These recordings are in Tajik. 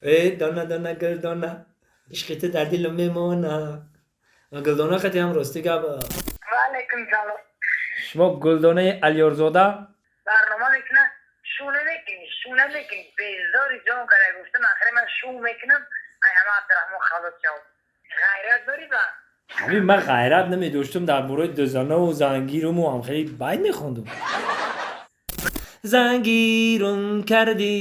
Э, дона, дона, Гулдона, ишқи ту дар дилам мемона. Гулдона хати ҳам рости гап. Ва алайкум салом. Шумо Гулдонаи Алёрзода? Барнома мекунам, шу намекунӣ, шу намекунӣ, безори ҷон карда. Гуфтам, ахире ман шу мекунам, ай ҳама Абдураҳмон халос шав. Ғайрат дорӣ ба? Ҳамин ман ғайрат намедоштам, дар бораи дузанаву зангируму ҳам хеле байт мехондум. Зангирум кардӣ,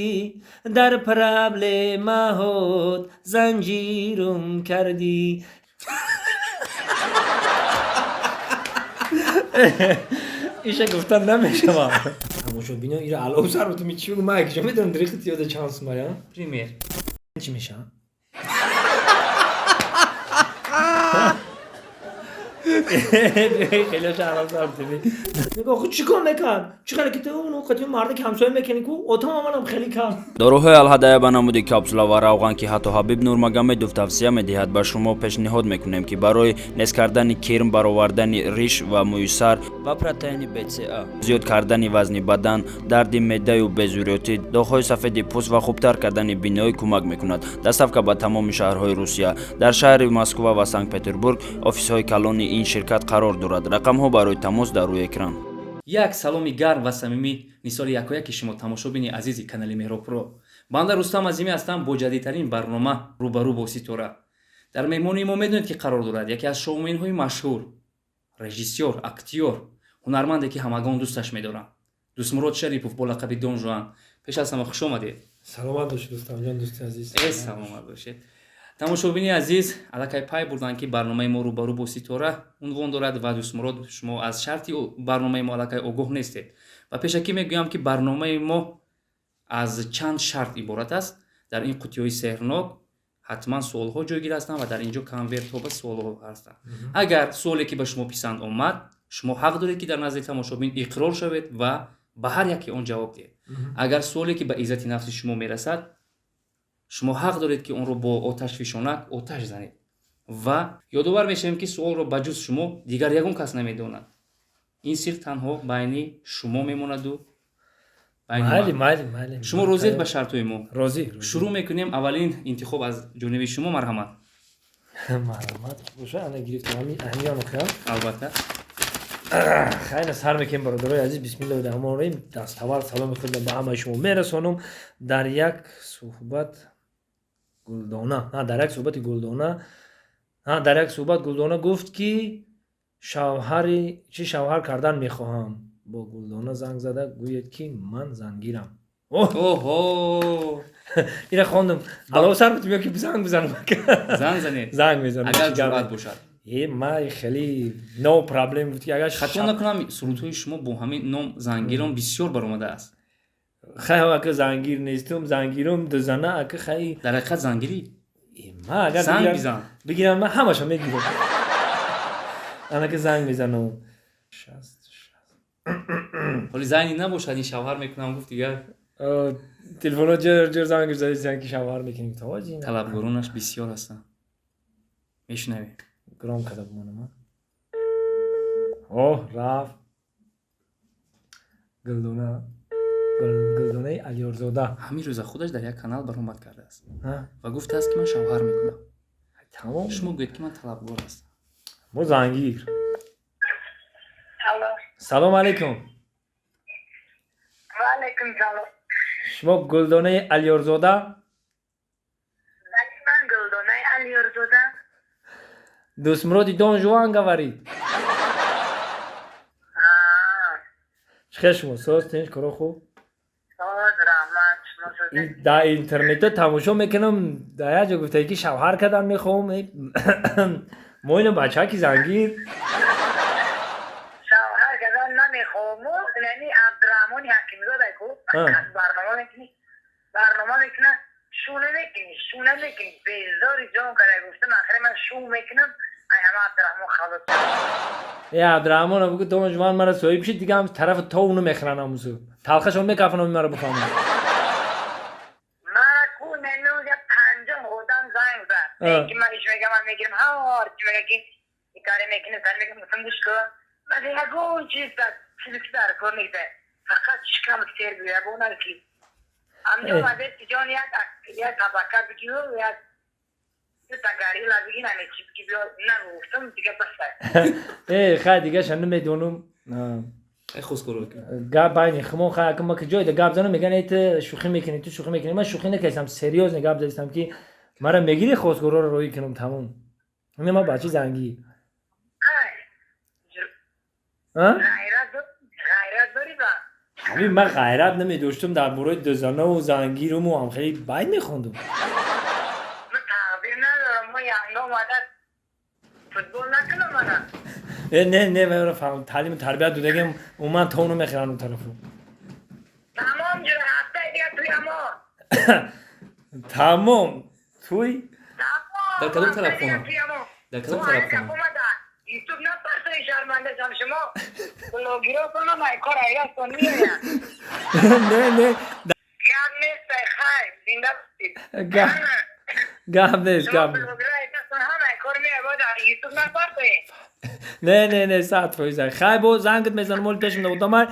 дар проблемаҳот занҷирум кардӣ. Иша гуфтан намешавам. Тамошобино ира алов сар бутум, чӣ бигӯ, ман якҷо медонам дирихти ёда чанд сумая. Пример. Чӣ мешавад? Хеле шаҳрам сар бутум. Нигоҳ, худ чӣ кор мекард? Чӣ хеле ки ту уну қати марда ки ҳамсоя мекунӣ ку, отам аманам хеле кам. Доруҳои Алҳадая ба намуди капсула ва равған, ки ҳатто Ҳабиб Нурмагомедов тавсия медиҳад, ба шумо пешниҳод мекунем, ки барои нез кардани кирм, баровардани риш ва мӯи сар ва протеини БЦА, зиёд кардани вазни бадан, дарди меъдаю безурётӣ, доғҳои сафеди пӯст ва хубтар кардани биноӣ кӯмак мекунад. Доставка ба тамоми шаҳрҳои Русия. Дар шаҳри Москва ва Санкт Петербург офисҳои калони ин ширкат қарор дорад. Рақамҳо барои тамос дар рӯи экран. Як саломи гарм ва самимӣ нисори якояки шумо, тамошобини азизи канали Меҳробпуро. Банда Рустам Азимӣ ҳастам бо ҷадидтарин барнома «Рӯбарӯ бо ситора». Дар меҳмонии мо медонед, ки қарор дорад яке аз шоуменҳои машҳур, режиссёр, актёр, ҳунарманде, ки ҳамагон дӯсташ медоранд, Дӯстмурод Шарипов бо лақаби Дон Жуан. Пеш аз ҳама хуш омадед. Саломат бошед, Рустамҷон, дӯсти азиз. Э, саломат бошед. Тамошобини азиз аллакай пай бурданд, ки барномаи мо «Рӯбарӯ бо ситора» унвон дорад ва Дӯстмурод, шумо аз шарти барномаи мо аллакай огоҳ нестед ва пешакӣ мегӯям, ки барномаи мо аз чанд шарт иборат аст. Дар ин қуттиҳои сеҳрнок ҳатман суолҳо ҷойгир ҳастанд ва дар ин ҷо конвертҳо ба суолҳо ҳастанд. Агар суоле, ки ба шумо писанд омад, шумо ҳақ доред, ки дар назди тамошобин иқрор шавед ва ба ҳар яке он ҷавоб диҳед. Агар суоле, ки ба иззати нафси шумо мерасад, шумо ҳақ доред, ки онро бо оташфишонак оташ занед. Ва ёдовар мешавем, ки суолро ба ҷуз шумо дигар ягон кас намедонад. Ин сир танҳо байни шумо мемонаду байни майли. ман. Майли, майли. Шумо розиед ба шартҳои мо? Розӣ. Шурӯъ мекунем. Аввалин интихоб аз ҷониби шумо, марҳамат. Марҳамат боша. Ана гирифтам, ҳамин охирам. Албатта. Хайна, сар мекунем, бародарои азиз. Бисмиллоҳи раҳмони раҳим. Даставвал саломи худро ба ҳамаи шумо мерасонам. Дар як суҳбат Гулдона, дар як суҳбати Гулдона, дар як суҳбат Гулдона гуфт, ки шавҳари чӣ шавҳар кардан мехоҳам. Бо Гулдона занг зада гӯед, ки ман зангирам. Оҳо! Ира хондум, алов сар бутум ё ки занг бизанам? Занг занед. Занг мезанам. Агар ҷуръат бошад. Е, ма хеле no problem буд, ки агар хато накунам, сурудҳои шумо бо ҳамин ном «Зангирон» бисёр баромадааст. Хай, ака, зангир нестум, зангирум дузана, ака, хай. Дар ҳақиқат зангирӣ? Ма агар занг бизан. Бигирам, ман ҳамаша мегирам. Анака занг мезанам. 60 60. Ҳоли зайни набошад, ин шавҳар мекунам гуфт, дигар. Телефонҳо ҷир ҷир занг задистан, ки шавҳар мекунем. Таваҷи. Талабгоронаш бисёр ҳастанд, мешунавем. Гром карда бимонам. Оҳ, рафт. Гулдона, Гулдонаи Алиёрзода. Ҳамин рӯза худаш дар як канал баромад кардааст ва гуфтааст, ки ман шавҳар мекунам. Тамом. Шумо гӯед, ки ман талабгор ҳастам. Мо зангир. Алло. Салом алейкум. Ва алайкум салом. Шумо Гулдонаи Алиёрзода? Бале, ман Гулдонаи Алиёрзода. Дӯстмуроди Дон Жуан говорит. Чӣ хел шумо, соз, тинч, коро хуб? Соз, раҳмат, шумо созед? Дар интернетҳо тамошо мекунам, дар як ҷо гуфтае, ки шавҳар кардан мехоҳам. Мо ино бачаки зангир. Шавҳар кардан намехоҳаму, яъни Абдураҳмони Ҳакимзода ку барнома мекунӣ, барнома мекуна, шу намекунӣ, шу намекунӣ, безори ҷон карда. Гуфтам, ахире ман шу мекунам, ай ҳама Абдураҳмон халос. Е, Абдураҳмона бугу, Дон Жуан мара соҳиб шид, дига ҳам тарафи то уну мехӯран, ҳамусу талхашон мекафанам, мара бифаҳмам. Мара ку ненӯзя 50 одам занг зад, ки ман иш мегам, ман мегирам, ҳар чи мега, ки каре мекунем, каре мекунем. Гуфтам, гӯш кун, ман ягон чиз чизи дар кор нест, фақат шикам сер бу, ягона ки. Амҷо омадеси ҷон, як табака бигиру, як дута горилла бигир, аме чи бигир, биё, нагуфтам, дига баста. Э, хай, дигаша намедонам. Ай, хостгоро. Гап байни хумон, хай, ака ма ки ҷойда гап занам, меган: «Эй, ту шӯхӣ мекунӣ, ту шӯхӣ мекунӣ». Ман шӯхӣ накардам, серьёзно гап задистам, ки мара мегирӣ, хостгороро роҳӣ кунам, тамом. Ина ма бачи зангӣ. Хай. А? Ғайрат дорӣ ба? Ҳамин ман ғайрат намедоштам, дар бораи дузанаву зангируму ҳам хеле байт мехондум. Ман тақдир надорам, мо янга омада футбол накунам мана. Э, не, не, ман таълиму тарбият додагим, умуман то намехӯрам он тарафу. Тамом, ҷура, ҳафтаи дига туямо. Тамом, туй. Тамом. Дар кадом ҳафтаи тараф дига хона? туямо. Дар кадом Мо тараф ҳамин хона? омада ютуб напартои, шармандашам, шумо блогеротонам ай кор айрастон меоянд. Не, не. Гап нестай, хай, зинда бошед. Гап нест. Шумо Гап нест. блогерро айрастон ҳама ай кор меояд, бояд ютуб напартоед. Не, не, не, 100%. Хай, бо зангат мезанам, оли пешам одамай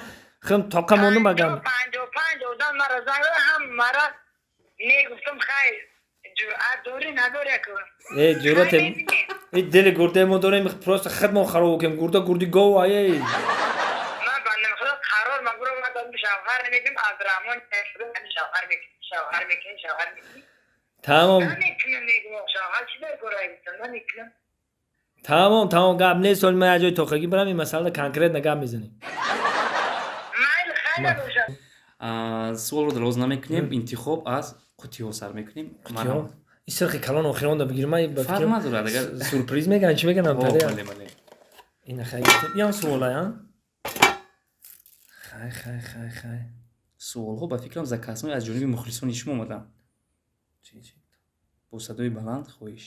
хим тоқа мондум багам. 55 одам мара занг зада, ҳам мара мегуфтам, хай, ҷуръат дорӣ, надорӣ аку. Э, ҷуръате и дили гурдаи мо дорем, просто хидмо хароб кем, гурда гурди гов ае. Ман бандам худо қарор ман бурам, ман додам, шавҳар намекунам, Абдураҳмон шавҳар мекунӣ, шавҳар мекунӣ, шавҳар мекунӣ. Тамом. Намекунам, мегум, шавҳар чӣ дар кора, гуфтам, намекунам. Тамом, тамом, гап нест. Соли ман як ҷои тоқагӣ барам, ин масъалада конкретно гап мезанем. Майли, хайр набошад. Суолро дароз намекунем, интихоб аз қутиҳо сар мекунем. Қутиҳо, ин сирхи калон охиронда бигир, ман ба Фарқ фикрам надорад, агар сюрприз меган, чӣ меганам? О, Таре. бале, бале. Ина, хай, гирифтем, иам суолай, а, хай, хай, хай, хай. Суолҳо, ба фикрам, заказҳои аз ҷониби мухлисони шумо омаданд. Чӣ, чӣ? Бо садои баланд, хоҳиш.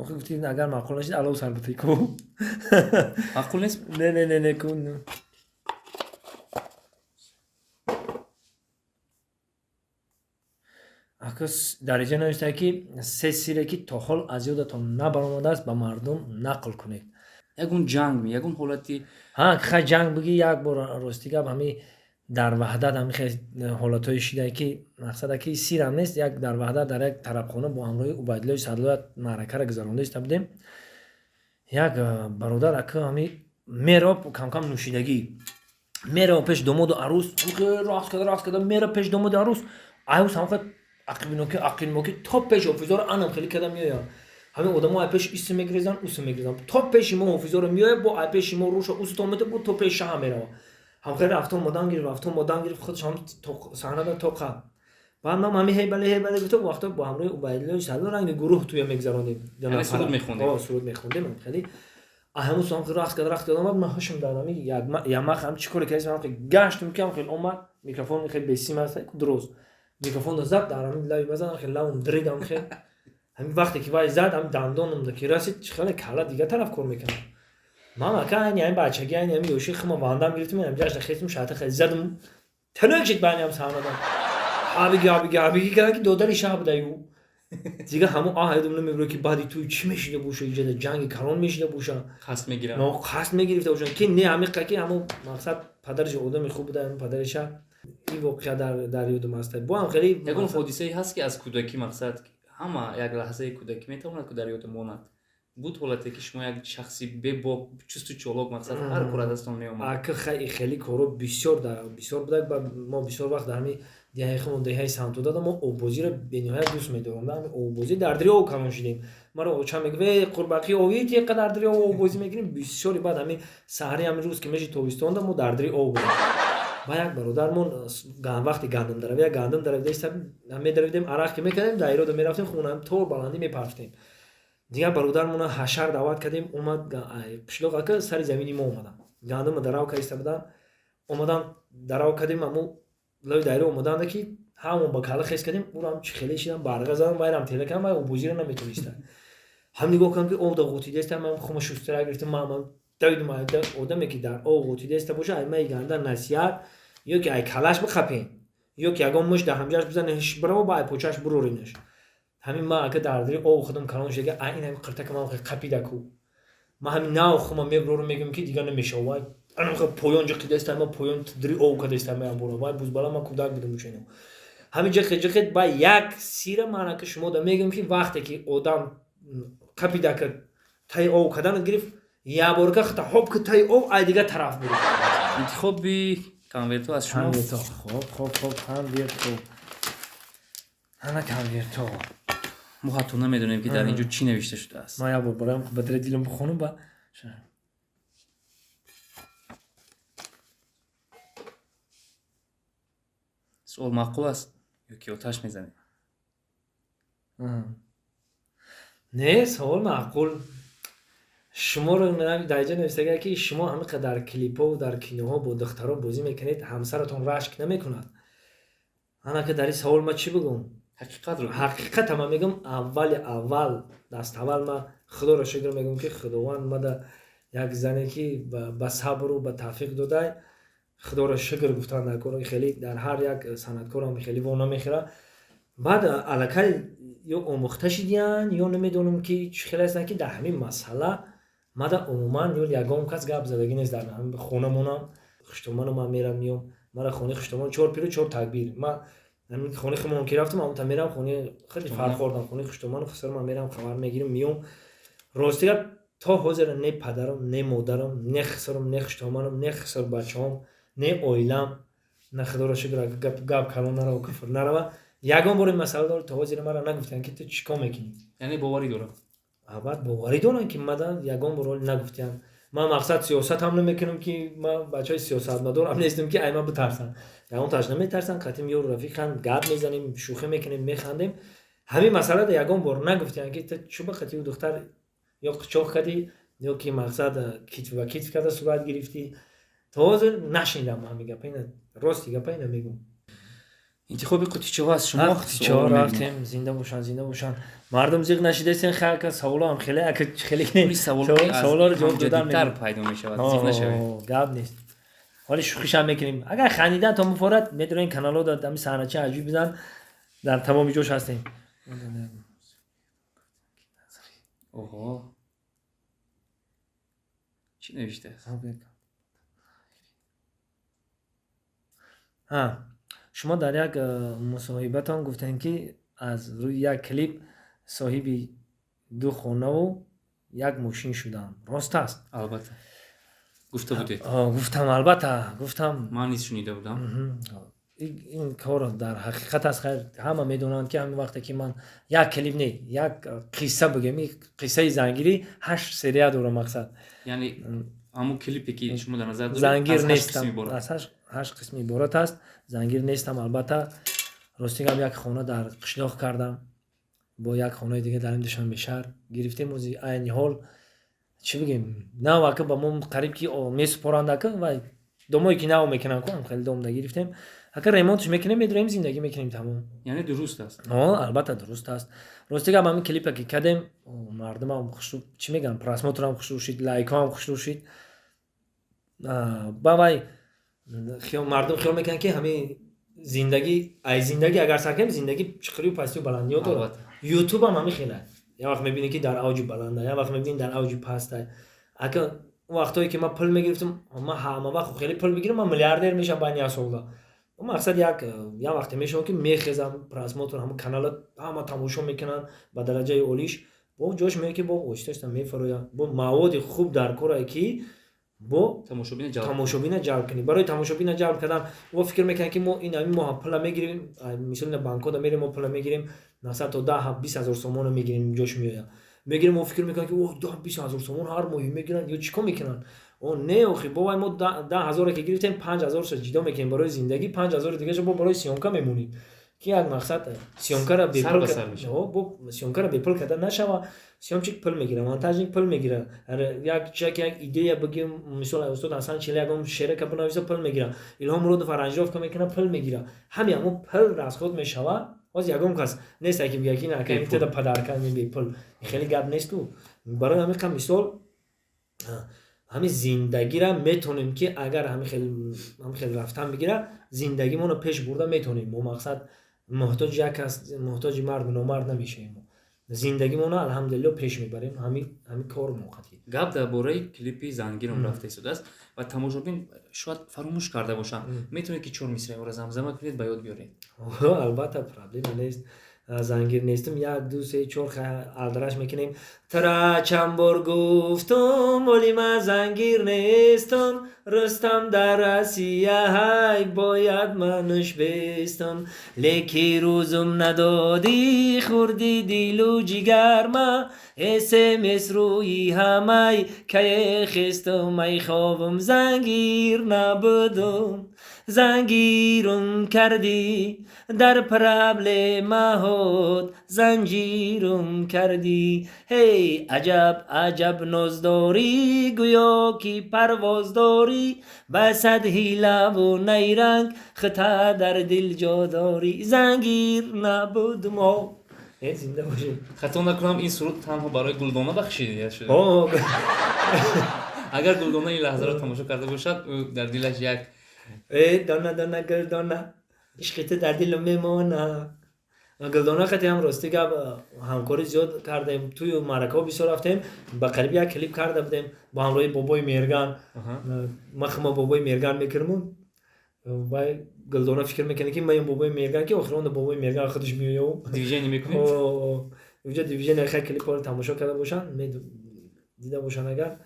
Охи гуфти, агар маъқул нашид, алов сар бутӣ ку. Маъқул нест? Не, не, не, не, ку. Ака, дар инҷа навиштае, ки се сире, ки то ҳол аз ёдатон набаромадааст, ба мардум нақл кунед. Ягон ҷанг, ягон ҳолати? Ҳа, хай, ҷанг бигӣ, як бор, рости гап, ҳами дар Ваҳдат ҳами хел ҳолатҳое шидае, ки мақсада ки сирам нест. Як дар Ваҳдат, дар як тарабхона бо ҳамроҳи Убайдуллои Садлоят маъракаро гузаронда иста будем. Як бародар, ака, ҳами мероб камкам нӯшидагӣ мерава пеш домоду арӯс, рақс карда, рақс карда мера пеш домоду арӯс, арӯс ҳам хел ақибиноки, ақилмоки то пеш ҳофизоро анам хеле карда меояд. Ҳамин одамо ай пеш иси мегирезанд, уси мегирезанд, то пеши мо ҳофизоро меояд, бо ай пеши мо руша усито мета, бо то пеши шаҳр мерава. Ҳамхел рафта омодан гирифт, рафта омодан гирифт, худаш ҳам саҳнада тоқа. Баъд ман ҳами ҳей бале, ҳей бале гуфта, вақто бо ҳамроҳи Убайдуллои Садло ранги гурӯҳ туя мегузаронем. Яъне суруд мехондем? О, суруд мехондем. Хеле ҳамун сом рақс карда, рақс карда омад, ман ҳушм дар ҳами ямах ҳам чӣ коре кардем, ҳам гаштум, ки ҳам хел омад, микрофон хел бесим аст, дуруст микрофонро зад дар ҳамин лави ма, задам, хел лавм дридам. Хел ҳамин вақте ки вай зад, ҳамин дандонам ки расид, чӣ хеле калла дигар тараф кор мекунам. Ман, ака, айни ҳамин бачагӣ, айни ҳамин ёши хума вандам гирифтем, ҳам ҷашна хестим, шаҳта хел задум, тинак шид байни ҳам саҳнада. Ҳабиги, ҳабиги, ҳабиги кардан, ки додари шаҳ будаю. Дига ҳамон аҳ ёдам намебурад, ки баъди туй чӣ мешида боша, иҷода ҷанги калон мешида боша. Қасд мегиранд. Но қасд мегирифта бошанд, ки не, ҳамиқа ки ҳамон мақсад падараш одами хуб буда, ҳамин падари шаҳ. Ин воқеа дар ёдам аст. Бо ҳам хеле Ягон ҳодисае ҳаст, ки аз кӯдакӣ, мақсад, ҳама як лаҳзаи кӯдакӣ метавонад, ки дар ёд монад, буд ҳолате, ки шумо як шахси бебок, чусту чолок, мақсад, ҳар кор аз дастон меомад? Ака, хай, хеле коро бисёр бисёр буда. Мо бисёр вақт дар ҳамин деҳаи худмон, деҳаи Самтудада, мо оббозиро бениҳоят дӯст медорем. Ҳамин оббозӣ дар дарё калон шидем. Маро очам мегуфт: «Э, қурбақи овӣ, ти қадар дарё оббозӣ мекунем». Бисёри баъд ҳамин саҳри ҳамин рӯз ки меши тобистонда, мо дар дари об будем. Ба як бародармон вақти гандум даравида, як гандум даравида медаравидем, арақ ки мекардем, дар ирода мерафтем, хона тор баландӣ мепарфтем. Дигар бародармона ҳашар даъват кардем, омад қишлоқ, ака, сари замини мо омаданд, гандума дарав кардиста буданд, омадан дарав кардем, аммо лави дайра омаданда, ки ҳамон ба калла хес кардем, ӯрам чӣ хеле шидам, барға задам, вайрам тела кардам, вай обозиро наметониста. Ҳам нигоҳ кардам, ки об да ғутидаиста, ман хума шустара гирифтам, ман давидум. Одаме ки дар об ғутидаиста боша, ай маи ганда насиҳат, ё ки ай каллаш бихапен, ё ки ягон муш дар ҳамҷаш бизане, ҳиш бирава, ба ай почаш буроринаш. Ҳамин ман, ака, дар дари об худам калон шуда, ай ин ҳамин қиртака ман қапида ку, ман ҳамин нав хума мебурорам, мегӯям, ки дигар намешава, вай. Поён ҷиқидаста, ма поён дри ов кадаста, ма ябора вай бузбала, ма кӯдак будам учено. Ҳамин ҷиқид ҷиқид ба як сира маъна ки шумо да мегӯям, ки вақте ки одам қапидака таи ов карданат гирифт, яборка хата ҳоп ки таи ов ай дигар тараф буд. Интихоби конвертҳо аз шумо. Конвертҳо, хоб, хоб, хоб, конвертҳо, ана конвертҳо. Мо ҳатто намедонем, ки дар ин ҷо чӣ навишта шудааст. Ман як бор бароям ба дари дилам бихонам ба. Суол маъқул аст ё ки оташ мезанед? Не, савол маъқул. Шуморо дар ҷо навиштага, ки шумо ҳамин қадар клипҳову дар киноҳо бо духтаро бозӣ мекунед, ҳамсаратон рашк намекунад? Ана ки дар ин савол ман чӣ бигӯм? Ҳақиқатро. Ҳақиқата ман мегӯм, аввали аввал, даставвал ман Худоро шукр мегӯм, ки Худованд мада як зане ки ба сабру ба тавфиқ додай. Худоро шукр гуфтан дар кор, хеле дар ҳар як санъаткорам хеле во намехӯра. Баъд аллакай ё омӯхта шидиян, ё намедонам ки чӣ хеле ҳастанд, ки дар ҳамин масъала мада умуман ё ягон кас гап задагӣ нест. Дар ҳамин хонамонам, хуштоманам, ман мерам миём, мара хонаи хуштоман чор пиру чор такбир. Ман ҳамин хонаи худмон ки рафтам, ҳамонта мерам хонаи хеле фархордам, хонаи хуштоману хусурам, мерам, хабар мегирам, миём. Рости гап, то ҳозира не падарам, не модарам, не хусурам, не хуштоманам, не хусурбачаҳом, не оилам, на, Худоро шукр, гап калон нарава, куфр нарава, ягон бор ин масъала дор, то ҳозира мара нагуфтанд, ки ту чӣ кор мекунӣ. Яъне боварӣ дорам. Албат, боварӣ дорам, ки мада ягон бор оли нагуфтиянд. Ман мақсад сиёсатам намекунам, ки ман бачаҳои сиёсатмадорам нестам, ки ай ман битарсанд. Ягон таш наметарсанд. Қатим ёру рафиқанд, гап мезанем, шӯхӣ мекунем, механдем. Ҳамин масъалада ягон бор нагуфтиянд, ки ту чӯ ба қатиу духтар ё қучоқ кардӣ, ё ки мақсад китф ба китф карда сурат гирифтӣ. То ҳозир нашнидам ҳамин гапа. Ина рости гапа, ина мегӯм. Интихоби қутичаҳо аз шумо. Қутичаҳо рафтем. Зинда бошанд, зинда бошанд мардум, зиқ нашидастен. Хака саволоам хеле ака хеле саволоро ҷавоб додан пайдо мешавад, зиқ нашавед. Гап нест, ҳоли шӯхишам мекунем. Агар хандидан то муфорад, медонем, каналҳо дар ҳамин саҳнача аҷиб бизан, дар тамоми ҷош ҳастем. Оҳо, чӣ навиштааст? Шумо дар як мусоҳибатон гуфтем, ки аз рӯи як клип соҳиби ду хонаву як мошин шудам, рост аст? Албатта, гуфта будед. Гуфтам, албатта гуфтам. Ман низ шунида будам. Ин кор дар ҳақиқат аст. Хайр, ҳама медонанд, ки ҳамин вақте ки ман як клип не, як қисса бигем, қиссаи зангирӣ ҳашт серия дора, мақсад. Яъне ҳамун клипе ки шумо дар назар доред? Зангир нестам, аз ҳашт қисми иборат аст. Зангир нестам, албатта. Рости гап, як хона дар қишлоқ кардам, бо як хонаи дига дар ин Душанбе шаҳр гирифтем. Ози айни ҳол чӣ бигем, нав ака ба мо қариб ки месупоранд ака ва домое ки нав мекунанд ку, хеле дом да гирифтем ака, ремонтш мекунем, медроем, зиндагӣ мекунем, тамом. Яъне дуруст аст? Албатта, дуруст аст. Рости гап, ҳамин клипа ки кардем, мардумам хушрӯ, чӣ мегӯям, просмотрам хушрӯ шид, лайкҳоам хушрӯ шид. Ба вай мардум хиёл мекунанд, ки ҳамин зиндагӣ, ай зиндагӣ агар сар кунем, зиндагӣ чиқирию пастию баландиҳо дорад. Ютубам ҳамин хела, як вақт мебинӣ, ки дар авҷи баланда, як вақт мебинӣ, дар авҷи паста. Ака, он вақтҳое ки ман пул мегирифтам, ман ҳама вақт хеле пул бигирам, ман миллиардер мешавам байни як солда. Мақсад, як вақте мешавам, ки мехезам, просмотр ҳама канала ҳама тамошо мекунанд ба дараҷаи олиш, бо ҷош меояд, ки бо оҳиста оҳиста мефарояд. Бо маводи хуб дар корае, ки бо тамошобина ҷалб кунӣ. Барои тамошобина ҷалб кардан во фикр мекунанд, ки мо ин ҳамин моҳ пула мегирем, мисол банкҳода мерем, мо пула мегирем, масалан, то 10-20 ҳазор сомона мегирем, ҷош меояд, мегирем. Мо фикр мекунанд, ки о, 10-20 ҳазор сомон ҳар моҳи мегиранд ё чӣ кор мекунанд. О не, охи, бо вай мо 10 ҳазоре ки гирифтем, 5 ҳазорша ҷидо мекунем барои зиндагӣ, 5 ҳазори дигаша бо барои съёмка мемонем, ки як мақсад съёмкара бепул, съёмкара бепул карда нашава. Съёмчик пул мегира, монтажник пул мегира, як чиз, як идея бигем, мисол, устод Ҳасан Чили ягон шерака бинависа, пул мегира, Илҳом Муродов аранжировка мекуна, пул мегира. Ҳами ҳамон пул расход мешава. Ҳозир ягон кас нест, ки бигӯяд, ки ина подарка, бепул, хеле гап несту. Барои ҳамин қа мисол ҳамин зиндагира метонем, ки агар ҳамин хел рафтан бигира, зиндагимонро пеш бурда метонем. Мо мақсад муҳтоҷи як кас, муҳтоҷи марду номард намешавем. Зиндагимона, алҳамдулилло, пеш мебарем, ҳами кор моқати. Гап дар бораи клипи Зангиром рафта истодааст ва тамошобин шояд фаромӯш карда бошанд. Метавонед, ки чор мисраи замзама кунед, ба ёд биёред? Албатта, проблема нест. Зангир нестам, як, ду, се, чор, алдараш мекунем. Тра чанд бор гуфтум, оли ман зангир нестам, Рустам дар Россия ҳай, бояд мануш бестам, леки рӯзум надодӣ, хурди дилу ҷигарма, СМС рӯи ҳамай, кае хестум ай хобум, зангир набудум, зангирум кардӣ, дар проблемаҳот занҷирум кардӣ. Ҳей, аҷаб аҷаб ноз дорӣ, гӯё ки парвоз дорӣ, ба сад ҳилаву найранг хита дар дил ҷо дорӣ, зангир набудум. Зинда бошед. Хато накунам, ин суруд танҳо барои Гулдона бахшида шуда. Агар Гулдона ин лаҳзаро тамошо карда бошад, ӯ дар дилаш як Э, дона, дона, Гулдона, ишқи ту дар дилам мемона. Гулдона қати ҳам, рости гап, ҳамкорӣ зиёд кардем, тӯю маъракаҳо бисёр рафтем, ба қариби як клип карда будем бо ҳамроҳи бобои Мерган. Ман хума бобои Мерган мекардаму вай Гулдона фикр мекунад, ки ман бобои Мерган, ки охир онда бобои Мерган худаш меояв. Движение мекунед? Уҷа движение. Хай, клипҳоро тамошо карда бошанд, дида бошанд, агар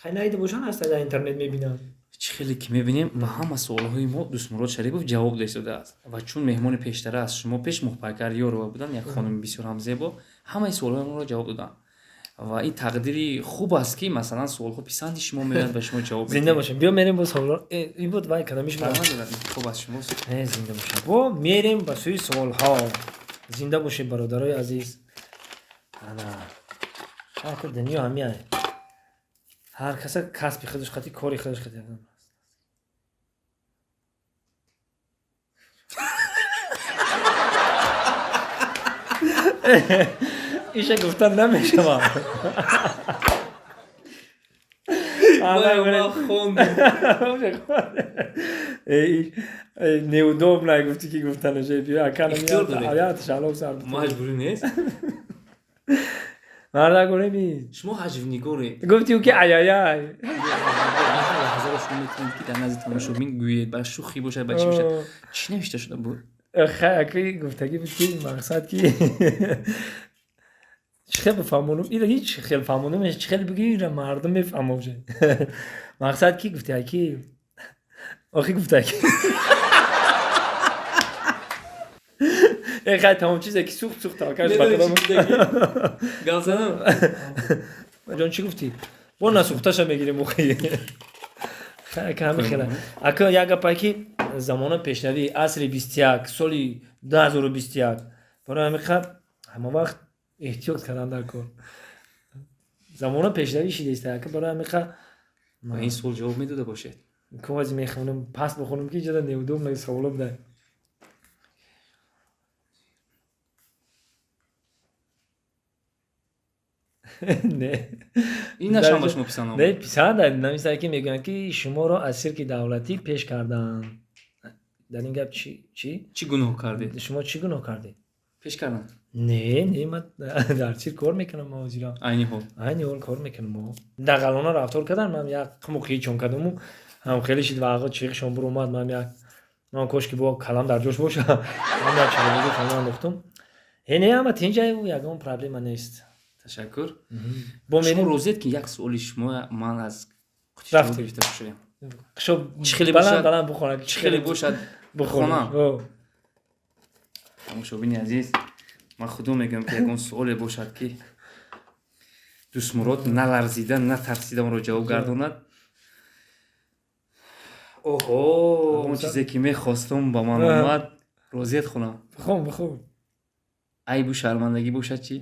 хай надида бошанд, ҳаста, дар интернет мебинанд. Чӣ хеле ки мебинем, ба ҳама суолҳои мо Дӯстмурод Шарипов ҷавоб додааст ва чун меҳмони пештара аз шумо пеш Моҳпайкар Ёрова буданд, як хонуми бисёр ҳам зебо, ҳамаи суолҳои моро ҷавоб доданд ва ин тақдири хуб аст, ки масалан суолҳо писанди шумо меояд ва шумо ҷавоб. Зинда бошем. Биё, мерем бо суолҳо. Ин буд вай кадамиш. Хуб аст шумо. Зинда бошем. Бо мерем ба сӯи суолҳо. Зинда бошед, бародарои азиз. Ана дунё ҳамия, ҳар каса касби худаш қати, кори худаш қати. Иша гуфтан намешавам. Неудобно гуфти, ки гуфтанаш. Маҷбурӣ нест. Мардак ореми. Шумо ҳаҷвнигоред. Гуфти ки аяяй. Лаҳзаро шумо метавонед, ки дар назди тамошобин гӯед, ба шӯхӣ бошад, ба чӣ бошад. Чӣ навишта шуда буд? Хаки гуфтагӣ буд, ки мақсад ки чӣ хел бифаҳмонум ира, ҳеҷ хел фаҳмонум, чӣ хел бигӯ, ира мардум мефаҳмон. Мақсад ки гуфта ки, охи гуфта ки хай, тамом чизе ки сӯхт, сӯхт. Галзанам. Ҷон, чӣ гуфтӣ? Бо насӯхташа мегирем. Охи, ҳами хела. Ака, як гапае, ки замона пешравӣ, асри 21, соли 2021, барои ҳами ха ҳама вақт эҳтиёт кардан дар кор. Замона пешравӣ шидааст, ака, барои ҳами ха. Ба ин суол ҷавоб медода бошед? Кози мехонам, пас бихонам, ки ҷада неудобно саволо буда. Не. Ин нашам ба шумо писанд? Не, писанд нависад, ки мегӯянд, ки шуморо аз сирки давлатӣ пеш карданд. Дар ин гап чӣ? Чӣ гуноҳ кардед? Шумо чӣ гуноҳ кардед? Пеш карданд. Не, ман дар цирк кор мекунам, ма ҳозира. Айни ҳол? Айни ҳол кор мекунам. Дағалона рафтор кардан, ман як қиму қичон кардаму ҳам хеле шид ва ағо чиқшон буромад. Ман як, ман кош ки бо калам дар ҷош боша, ман як чиқи калам андохтум. Не, ҳама тинҷа, ягон проблема нест. Ташаккур. Шумо розиед, ки як суоли шумо ман аз Рафтем. гирифта бошоям? Чӣ хеле баланд бухонад. Чӣ хеле бошад, бихонам. Тамошобини азиз, ман худо мегӯям, ки ягон суоле бошад, ки Дӯстмурод наларзида, натарсида онро ҷавоб гардонад. Оҳо, он чизе ки мехостум, ба ман омад. Розият хонам? Бихон, бихон. Айбу шармандагӣ бошад чӣ?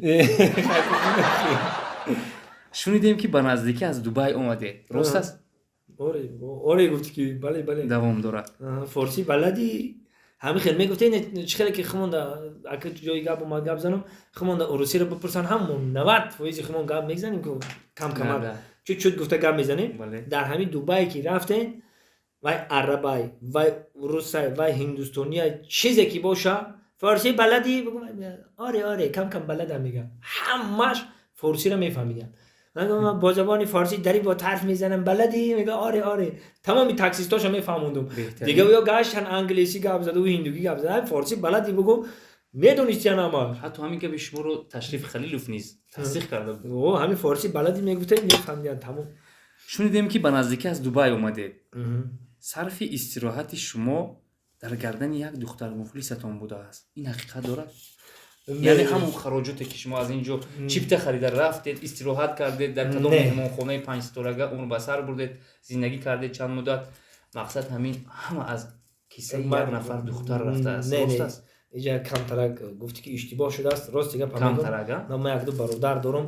Шунидем, ки ба наздикӣ аз Дубай омадед, рост аст? Оре, гуфти ки бале, бале. Давом дорад. Форсӣ балади, ҳамин хел мегуфте. Чӣ хеле ки хумонда, ака, ҷои гап омад, гап занам, хумонда урусиро бипурсан, ҳамон 90% хумон гап мезанем, ки кам камак чут чут гуфта гап мезанем. Дар ҳамин Дубае ки рафтем, вай арабай, вай русай, вай ҳиндустонияй, чизе ки боша, Форсӣ баладӣ? Оре, оре, кам кам баладам, мегам. Ҳамаш форсиро мефаҳмидам. Ман бо забони форсӣ дарӣ бо ҳарф мезанам, баладӣ? Мега, оре, оре. Тамоми таксистошо мефаҳмондум. Дига ё гаштан англисӣ гап зада, ӯ ҳиндугӣ гап зада, форсӣ баладӣ бугум, медонистиян ҳама. Ҳатто ҳамин гапи шуморо Ташриф Халилов низ тасдиқ карда буд. О, ҳамин форсӣ баладӣ мегуфтем, мефаҳмидиян тамом. Шунидем, ки ба наздикӣ аз Дубай омадед. Сарфи истироҳати шумо дар гардани як духтармуфлисатон будааст, ин ҳақиқат дорад? Яъне ҳамон хароҷоте, ки шумо аз ин ҷо чипта харида рафтед, истироҳат кардед, дар кадом меҳмонхонаи панҷситорага умр ба сар бурдед, зиндагӣ кардед чанд муддат, мақсад ҳамин ҳама аз киссаи як нафар духтар рафтааст, рост аст? Иҷа камтарак гуфтӣ, ки иштибоҳ шудааст, рости гап. Камтарага? Ман якду бародар дорум,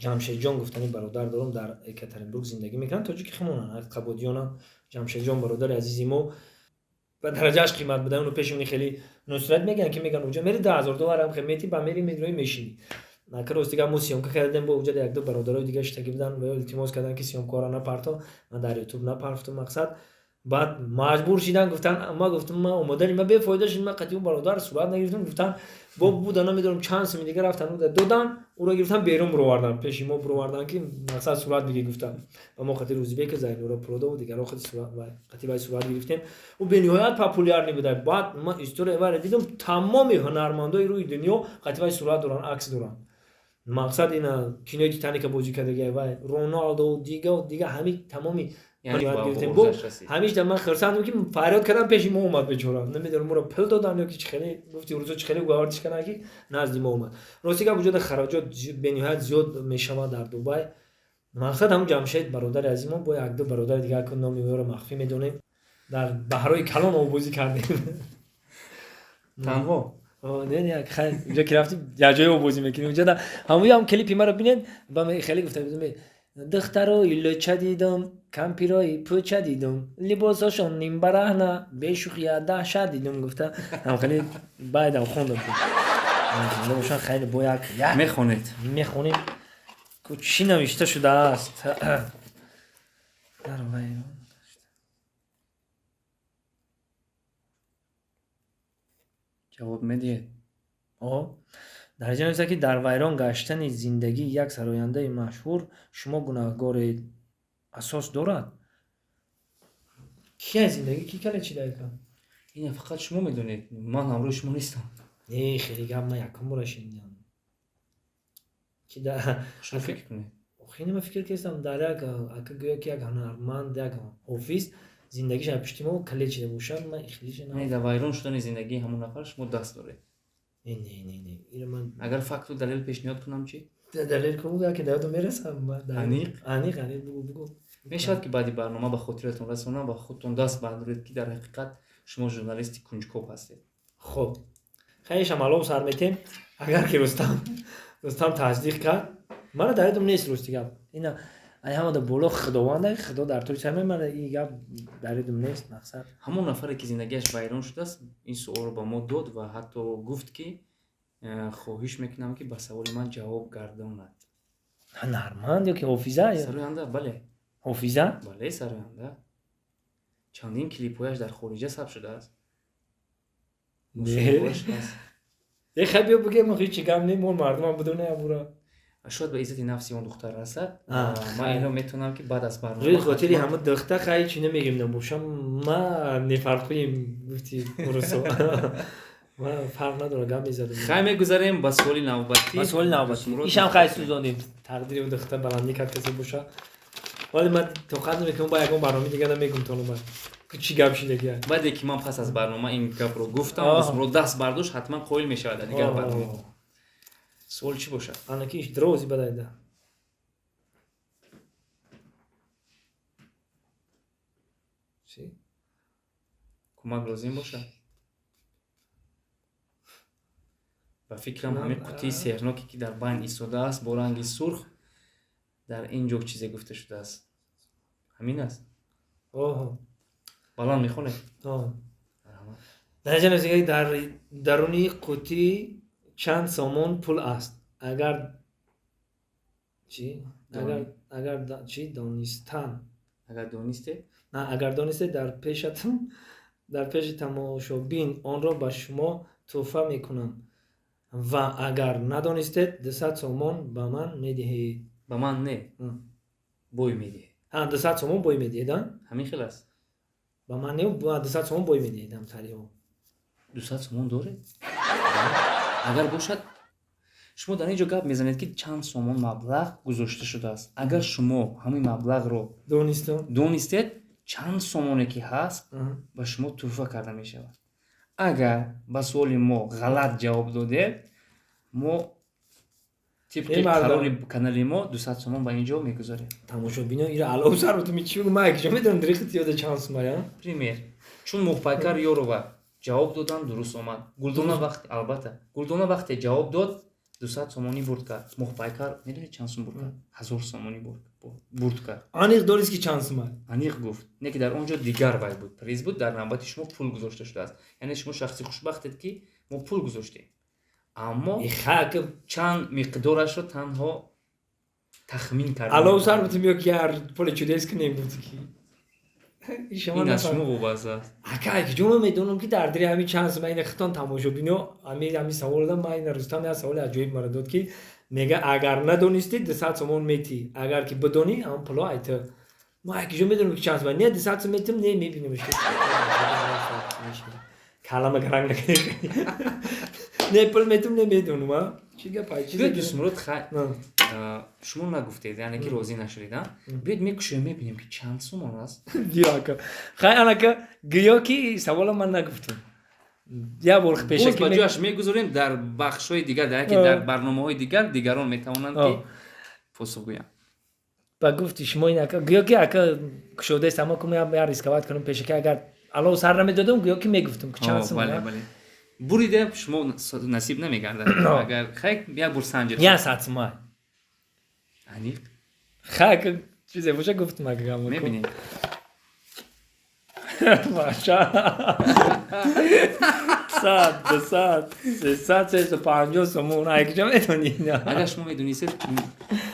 Ҷамшедҷон гуфтани бародар дорум, дар Екатеринбург зиндагӣ мекунанд, тоҷики химонанд, қабодиёнанд. Ҷамшедҷон, бародари азизи мо, ба дараҷааш қимат буда. Уну пеши хеле нусрат мегӯянд, ки мегӯянд, уҷа мери, 10 000 доллар ҳам мети, ба мери, медрои, мешинӣ. Нака, рости гап, мо съёмка кардем, бо уҷа якду бародарои дига штаги буданд ва илтимос карданд, ки съёмкаро напарто. Ман дар Ютуб напарфтум, мақсад. Баъд маҷбур шидан, гуфтан, ма гуфтам, ма омодани, ма бефоида шуд, ма қатъи бародар сурат нагирифтам. Гуфтан, бо буда, намедонам чанд суми дига рафтан, додан, ӯро гирифтан, берун бировардан, пеши мо бировардан, ки мақсад сурат бигир, гуфтан. Ва мо қати Рӯзибеки Зайнура Пуродову дигарро қати вай сурат гирифтем. Ӯ бениҳоят популярный буда. Баъд ма история вайро дидам, тамоми ҳунармандои рӯи дунё қати вай сурат доранд, акс доранд. Мақсад, ина кинои Титаника бозӣ кардагия вай, Роналдо, дига дига, ҳами тамоми. Ҳамишда ман хирсандам, ки фарёд кардам, пеши мо омад бечора. Намедонам, моро пул додан ё ки чӣ хеле, гуфти рӯзо, чӣ хеле уговорить карданд, ки назди мо омад. Рости гап, уҷода хароҷот бениҳоят зиёд мешавад дар Дубай. Мақсад, ҳамун Ҷамшед бародари азимо бо якду бародари дигар, ки номи ӯро махфӣ медонем, дар баҳрҳои калон оббозӣ кардем. Танҳо? Не, не, хайр, унҷа ки рафтим, якҷоя оббозӣ мекунем. Унҷа ҳамуям клипи маро бинед, ба хеле гуфта: духтарои лӯча дидам, кампирои пӯча дидам, либосошон нимбараҳна, бешӯхия даҳшат дидам, гуфта, ҳамхеле байдам хондам. Бошан, хайр, бо як Мехонед? Мехонем. Чӣ навишта шудааст? Дар вайрон Ҷавоб медиҳед? Дар ҷа нависта, ки дар вайрон гаштани зиндагии як сарояндаи машҳур шумо гунаҳгоред, асос дорад? Кия зиндагӣ ки кале чи дака? Ина фақат шумо медонед, ман ҳамроҳи шумо нестам. Не, хеле гап ман якум бора шунидам. Ки да Шумо фикр кунед. Хеле ман фикр кардам, дар як ака, гӯё ки як ҳунарманд, як ҳофиз зиндагиаш аз пушти мо кале чида бошад, ман хеле Не, дар вайрон шудани зиндагии ҳамон нафар шумо даст доред. Не, не, не, не, иро ман Агар факту далел пешниҳод кунам, чӣ? Далел кун, яке дар ёдам мерасам. Аниқ? Аниқ, аниқ бугу, бугу. Мешавад, ки баъди барнома ба хотиратон расонам ва худтон даст бардоред, ки дар ҳақиқат шумо журналисти кунҷков ҳастед. Хуб, хайшам, алов сар метем, агар ки Рустам тасдиқ кард. Мана дар ёдам нест, рости гап. Ина ай ҳамада боло Худованда, Худо дар тӯли сар, мана ин гап дар ёдам нест, мақсад. Ҳамон нафаре, ки зиндагиаш вайрон шудааст, ин суолро ба мо дод ва ҳатто гуфт, ки хоҳиш мекунам, ки ба саволи ман ҷавоб гардонад. Ҳунарманд ё ки ҳофиза? Сароянда, бале. Ҳофиза? Бале, сароянда. Чандин клипҳояш дар хориҷа сабт шудааст. Е, хай, биё бигем, ҳеҷ гап не, мо мардумам бидоне абура. Шояд ба иззати нафси он духтар расад. Ман инро метавонам, ки баъд аз барнома Рӯи хотири ҳама духта, хай, чӣ намегем, набошам, ма нефарқуем, гуфти урусо, ма фарқ надорам, гап мезадам. Хай, мегузарем ба суоли навбатӣ. Ба суоли навбатӣ. Ишам хай, сӯзонем, тақдири духта баландӣ кард касе боша, вале ман тоқат намекунам, ба ягон барномаи дига намегум то чӣ гап шидагия. Баъде ки ман пас аз барнома ин гапро гуфтам, рӯ даст бардошт, ҳатман қоил мешавад дар дигар барнома. Суол чӣ бошад? Анаки иш дрози бадайда. Чӣ? Кӯмак лозим бошад? Ба фикрам, ҳамин қутии сеҳрноке, ки дар байн истодааст, бо ранги сурх, дар ин ҷо чизе гуфта шудааст, ҳамин аст. Баланд мехонед? Дар инҷа нависта: дар даруни қутӣ чанд сомон пул аст? Агар чӣ, агар чӣ, донистан Агар донисте. На, агар донисте, дар пешатон Дар пеши тамошобин онро ба шумо тӯҳфа мекунам ва агар надонистед, 200 сомон ба ман медиҳед. Ба ман не, бой медиҳед. Ҳа, 200 сомон бой медиҳед, а? Ҳамин хел аст. Ба ман не, 200 сомон бой медиҳед ҳамсариҳо. 200 сомон доред? Агар бошад, шумо дар ин ҷо гап мезанед, ки чанд сомон маблағ гузошта шудааст. Агар шумо ҳамин маблағро донистам, донистед, чанд сомоне ки ҳаст, ба шумо тӯҳфа карда мешавад. Агар ба суоли мо ғалат ҷавоб додед, мо тибқи қарори канали мо 200 сомон ба ин ҷо мегузорем. Тамошобино ира алов сар бутуми чӣ бигӯ, ман якҷо медонам дирихи тиёда чанд сомая. Пример, чун Моҳпайкар Ёрова ҷавоб додан, дуруст омад. Гулдона вақт, албатта, Гулдона вақте ҷавоб дод, 200 сомонӣ бурд кард. Моҳпайкар медонед чанд сум бурд кард? 1000 сомонӣ бурд кард. Аниқ донист, ки чанд сума? Аниқ гуфт. Не ки дар он ҷо дигар вай буд, приз буд, дар навбати шумо пул гузошта шудааст. Яъне шумо шахси хушбахтед, ки мо пул гузоштем, аммо чанд миқдорашро танҳо тахмин кардем. Алов сар бутум ё ки яр поле чудес кунем, гуфти ки ин аз шумо вобаста аст. Ака, куҷо ман медонам, ки дар дили ҳамин чанд сума? Ина хитон тамошобино ҳамин савол додам. Ман ина Рустам як саволи аҷоиб мара дод, ки мега, агар надонистӣ, 200 сомон метӣ, агар ки бидонӣ, ҳамон пуло айта. Ман куҷо медонам, ки чанд сума? Не, 200 сом метим, не, мебинем. Калама гаранг накунем. Не пул метим, не медонам, а чӣ гап? Биёд, Дӯстмурод, шумо нагуфтед, яъне ки розӣ нашудед. Биёд, мекушоем, мебинем, ки чанд сомон аст. Биё, ака, хай, анака, гӯё ки савола ман нагуфтам, як бор. Пешаки ба ҷояш мегузорем. Дар бахшҳои дигар, дар яке дар барномаҳои дигар дигарон метавонанд, ки посух гӯянд. Ба гуфти шумо ин, ака, гӯё ки, ака, кушодаест, аммо ку я рисковать кунам. Пешаки агар алло сар намедодам, гӯё ки мегуфтам, ки чанд сум. Бурида шумо насиб намегардад. Агар хай, як бор санҷед. 100 сума. Аниқ? Хай, чизе боша, гуфтам, ака. Мебинем. Маша, 100, 200, 300, 350 сомон, ай куҷо медонӣ? Агар шумо медонистед,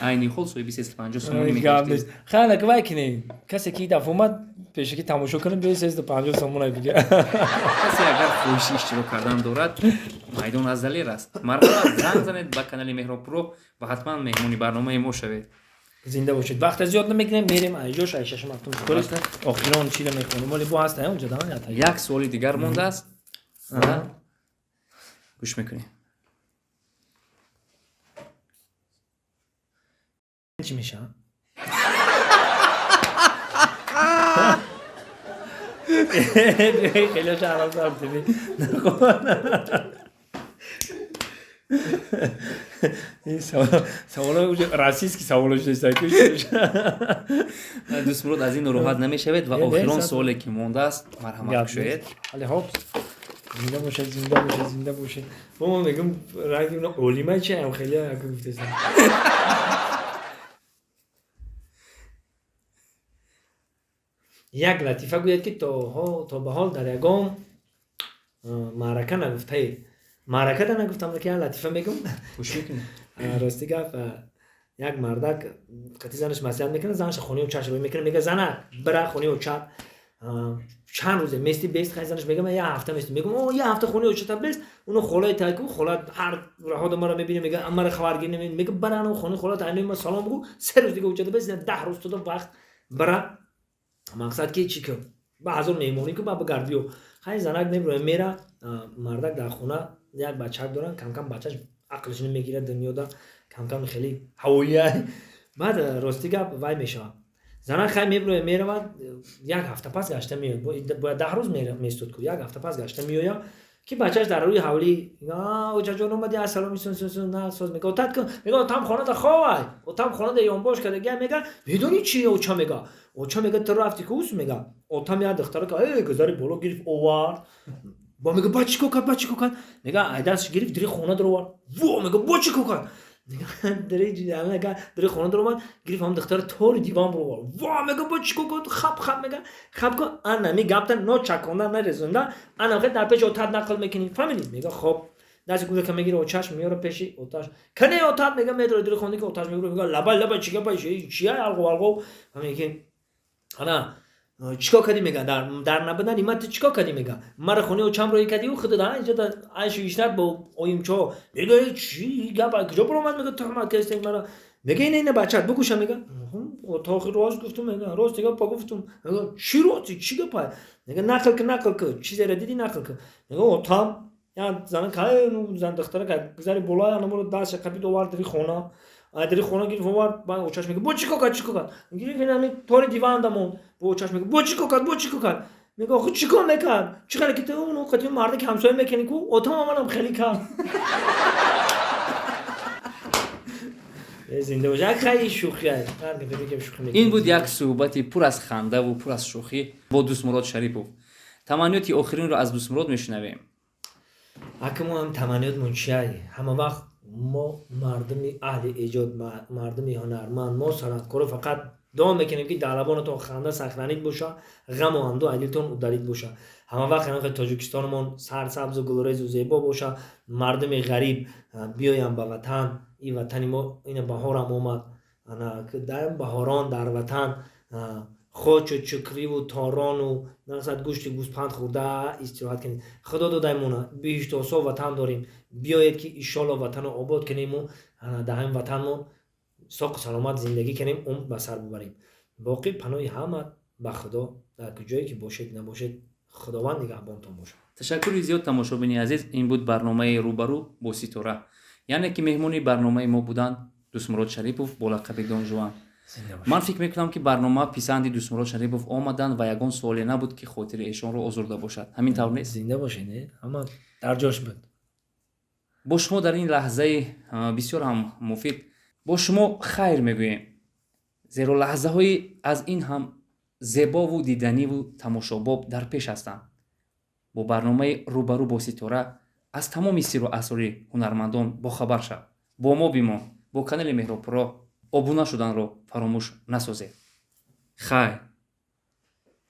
айни ҳол соҳиби 350 сомонӣ мегаштед. Хай, анака, вай кинем, касе ки дафъа омад, пешаки тамошо кунем, биёи 350 сомон ай бига. Касе агар хоҳиши иштирок кардан дорад, майдон аз Далер аст. Марҳамат, занг занед ба канали Меҳробпуро ва ҳатман меҳмони барномаи мо шавед. Зинда бошед. Вақта зиёд намекунем, мерем айҷош, ай шашум, ҳафтум. Охирон чиро мехонем? Оли бо ҳаст онҷо? Як суоли дигар мондааст, гӯш мекунем. Чӣ мешавад? Хеле шаҳрам. Ин саволо российский саволо шудааст. Дӯстмурод, аз ин нороҳат намешавед ва охирон суоле ки мондааст, марҳамат, кушоед. Али ҳоп, зинда бошед, зинда бошед, зинда бошед. Бо мо мегум, ранги олима чи ам хеле ака гуфтесам. Як латифа гӯяд, ки то ба ҳол дар ягон маърака нагуфтаед. Маъракада нагуфтам, ки як латифа мегум. Гӯш мекунем. Рости гап, як мардак қати занаш маслиҳат мекунад, занаш хонаи очаш рӯй мекунад, мега: «Занак, бира хонаи очат, чанд рӯзе мести, бест?» Хай, занаш мега: «Ман як ҳафта местум». Мегум: «О, як ҳафта хонаи очата бест, уно холаи тайку, хола ҳар раҳода мара мебина, мега, мара хабаргир намебина». Мега: «Бара ано хонаи хола тайну, ма салом бугу, 3 рӯз дига очата бест, 10 рӯз туда вақт, бара, мақсад ки чӣ кун, ба ҳазор меҳмонӣ ку, ба бигардиё». Хай, занак мебироя, мера. Мардак дар хона як бачак доранд. Камкам бачаш ақлаш намегирад, дунёда камкам хеле ҳавоия. Баъд, рости гап, вай мешавад. Занак хай мебироя, меравад, як ҳафта пас гашта меояд. Бояд 10 рӯз местуд ку. Як ҳафта пас гашта меояд, ки бачаш дар рӯи ҳавлӣ: «Очаҷон, омади, ассалом». На соз, мега, отат кун, мега, отам хонада ховай, отам хонада ёнбош кардагия. Мега: «Медонӣ чи, оча?» Мега, оча мега: «Ту рафти кус». Мега, отам як духтара ка гузари боло гирифт, овард. Бо мега: «Ба чӣ кор кард, ба чӣ кор кард?» Мега, айдастш гирифт, дири хона даровард. Во, мега, бо чӣ кор кард? Дири хона даромад, гирифт, ҳам духтара тори диван бировард. Во, мега, бо чӣ кор кард? Хап, хап, мега, хап кун, ана ми гапта ночаконда нарезонда, ана хе дар пеши отат нақл мекунӣ, фаҳмидӣ? Мега: «Хоб». Дасти кӯдака мегира, очаш меёра пеши оташ. «Кане отат?» Мега, медора дири хонда, ки оташ мегура. Мега: «Лабай, лабай, чӣ гапай, чия, алғо, алғо?» Меги, ана Чикор кардӣ, мега, дар набудани ман ту чикор кардӣ, мега, мара хонаи очам роӣ кардӣ, худат инҷа айшу ишрат бо оимчо. Мега, чӣ гап, куҷо баромад, мега, туҳмат кардӣ мара. Мега, ина, ина, бачат бугуша. Мега, то охир рост гуфтум, мега, рости гапа гуфтум. Мега, чӣ рости, чӣ гапа? Мега, нақл ки, нақл ки, чизеро дидӣ, нақл ки. Мега, отам як зана кай зан духтара гузари болоя намуро дастша қапид, овард дари хона, дари хона гирифт, овард. Баъд очаш мега, бо чӣ кор кард, чӣ кор кард? Гирифт, ҳами тори диванда монд. Бо очаш мега, бо чӣ кор кард, бо чӣ кор кард? Мега, охи чӣ кор мекард? Чӣ хеле ки ту уну қати марде ки ҳамсоя мекунӣ ку, отам манам хеле кард. Зинда бош, як хай шӯхӣ. Ин буд як суҳбати пур аз хандаву пур аз шӯхӣ бо Дӯстмурод Шарипов. Таманниёти охиринро аз Дӯстмурод мешунавем. Ака, мо ҳам таманниётмон чиай? Ҳама вақт мо мардуми аҳли эҷод, мардуми ҳунарманд, мо санъаткоро фақат дуо мекунем, ки дар лабонатон ханда сахранид боша, ғаму андӯ аз дилтон удалид боша. Ҳама вақт ҳамин Тоҷикистонмон сарсабзу гулрезу зебо боша, мардуми ғариб биёянд ба ватан. Ин ватани мо, ина баҳорам омад, дар баҳорон дар ватан хочу чукриву торону мақсад гӯшти гӯспанд хӯрда истироҳат кунед. Худо додаймона, биҳиштосо ватан дорем. Биёед, ки иншолло ватанро обод кунему дар ҳамин ватанмон соқу саломат зиндагӣ кунем, умр ба сар бубарем. Боқӣ паноҳи ҳама ба Худо. Дар куҷое ки бошед, набошед, Худованд нигаҳбонтон бошад. Ташаккури зиёд, тамошобини азиз. Ин буд барномаи «Рӯбарӯ бо ситора», яъне ки меҳмони барномаи мо буданд Дӯстмурод Шарипов бо лақаби Дон Жуан. Ман фикр мекунам, ки барнома писанди Дӯстмурод Шарипов омаданд ва ягон суоле набуд, ки хотири эшонро озурда бошад. Ҳамин тавр нест? Зинда бошед, ҳама дар ҷош буд. Бо шумо дар ин лаҳзаи бисёр ҳам муфид бо шумо хайр мегӯем, зеро лаҳзаҳои аз ин ҳам зебову диданиву тамошобоб дар пеш ҳастанд. Бо барномаи «Рӯбарӯ бо ситора» аз тамоми сирру асрори ҳунармандон бохабар шав. Бо мо бимон, бо канали Меҳробпуро обуна шуданро фаромӯш насозед. Хайр.